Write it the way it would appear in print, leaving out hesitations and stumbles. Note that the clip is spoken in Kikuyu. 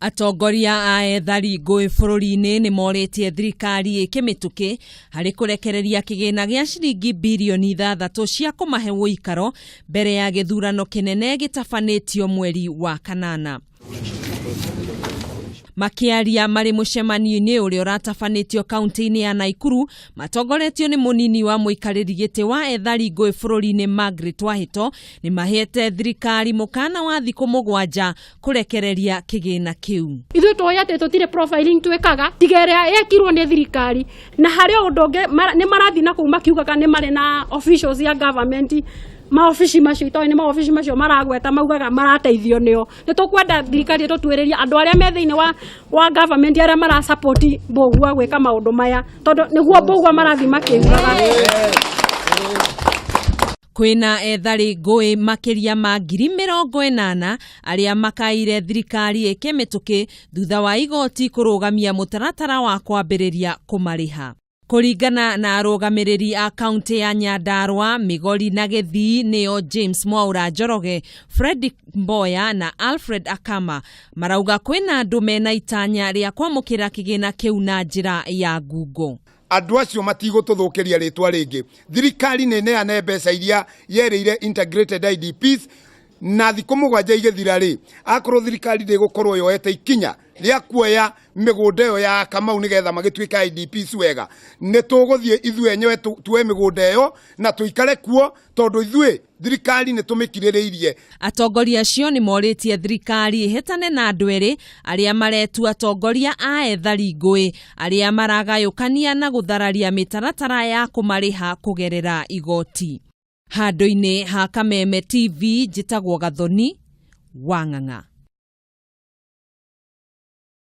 Atongoria a ethari ngũĩ bũrũri-inĩ nĩ morĩtie thirikari ĩke mĩtũkĩ harĩ kũrekereria kĩgĩna gĩa ciringi birioni ithathatũ cia kũmahe ũikaro mbere ya gĩthurano kĩnene gĩtabanĩtio mweri wa kanana. Makĩaria marĩ mũcemanio-inĩ ũrĩa ũratabanĩtio kaunti-inĩ ya Naikuru matongoretio nĩ mũnini wa mũikarĩri gĩtĩ wa ethari ngũĩ bũrũri-inĩ Margaret Wahĩto nĩ mahete thirikari mũkana wa thikũ mũgwanja kũrekereria kĩgĩna kĩu. Ithuĩ tũĩ atĩ tũtirĩ profiling twĩkaga tiga ĩrĩa yekirwo nĩ thirikari, na harĩ o ũndũ ũngĩ nĩ marathiĩ na kũu makiugaga nĩ marĩ na officials ya government, maobici macio itoĩ nĩ maobici macio maragweta maugaga marateithio nĩo. Nĩ tũkwenda thirikari ĩtũtuĩrĩrie andũ arĩa me thĩinĩ wa government arĩa mara support Mbũgua gwĩka maũndũ maya, tondũ nĩguo Mbũgua marathiĩ makiugaga. Kwĩna ethari ngũĩ makĩria ma 80,000 arĩa makaire thirikari ĩke mĩtũkĩ thutha wa igoti kũrũgamia mũtaratara wa kwambĩrĩria kũmarĩha. Kũringana na arũgamĩrĩri a kaunti ya Nyandarua, Migori na Gĩthii nĩo James Mwaura Njoroge, Fredrick Mboya na Alfred Akama marauga kwĩna andũ mena itanya rĩa kwamũkĩra kĩgĩna kĩu na njĩra ya ngungo. Andũ acio matigũtũthũkĩria rĩtwa rĩngĩ. Thirikari nĩ ĩneane mbeca iria yerĩire integrated IDPs, na thikũ 7 igĩthira rĩ, akorwo thirikari ndĩgũkorwo yoete ikinya rĩa kuoya mĩgũnda ĩyo ya Kamau nĩgetha magĩtuĩke IDPs wega, nĩ tũgũthiĩ ithuĩ enyewe tuoe mĩgũnda ĩyo na tũikare kuo, tondũ ithuĩ thirikari nĩ tũmĩkirĩrĩirie. Atongoria acio nĩ morĩtie thirikari ĩhĩtane na andũ erĩ arĩa maretua atongoria a ethari ngũĩ arĩa maragayũkania na gũthararia mĩtaratara ya kũmarĩha kũgerera igoti. Handũ-inĩ ha Kameme TV, njĩtagwo Gathoni wa Ng'ang'a.